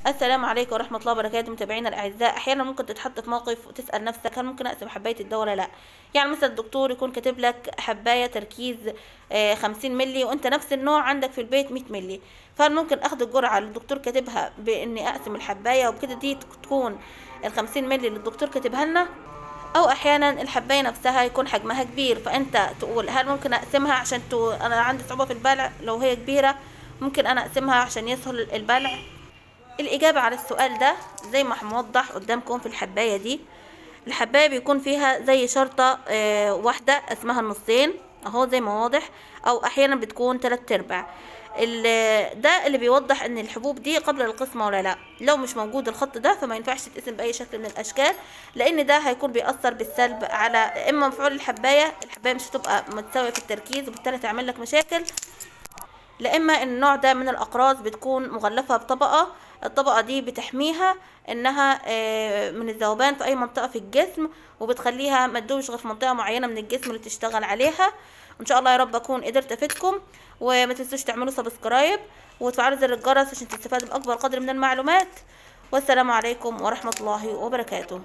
السلام عليكم ورحمة الله وبركاته متابعينا الأعزاء. أحيانا ممكن تتحط في موقف وتسأل نفسك هل ممكن أقسم حباية الدواء ولا لا. يعني مثلا الدكتور يكون كاتب لك حباية تركيز 50 ملي وأنت نفس النوع عندك في البيت 100 ملي، فهل ممكن أخد الجرعة اللي الدكتور كاتبها بإني أقسم الحباية وبكده دي تكون ال 50 ملي اللي الدكتور كاتبها لنا؟ أو أحيانا الحباية نفسها يكون حجمها كبير، فأنت تقول هل ممكن أقسمها عشان أنا عندي صعوبة في البلع، لو هي كبيرة ممكن أنا أقسمها عشان يسهل البلع. الإجابة على السؤال ده زي ما موضح قدامكم في الحباية دي. الحباية بيكون فيها زي شرطة واحدة اسمها النصين اهو زي ما واضح، او احيانا بتكون 3/4. ده اللي بيوضح ان الحبوب دي قبل القسمة ولا لا. لو مش موجود الخط ده فما ينفعش تتقسم باي شكل من الاشكال، لان ده هيكون بيأثر بالسلب على اما مفعول الحباية، الحباية مش هتبقى متساوية في التركيز وبالتالي تعمل لك مشاكل، لا اما النوع ده من الاقراص بتكون مغلفة بطبقة، الطبقة دي بتحميها انها من الذوبان في اي منطقة في الجسم، وبتخليها ما تدوبش غير في منطقة معينة من الجسم اللي تشتغل عليها. وان شاء الله يا رب اكون قدرت افيدكم، وما تنسوش تعملوا subscribe وتفعلوا زر الجرس عشان تستفادوا باكبر قدر من المعلومات. والسلام عليكم ورحمة الله وبركاته.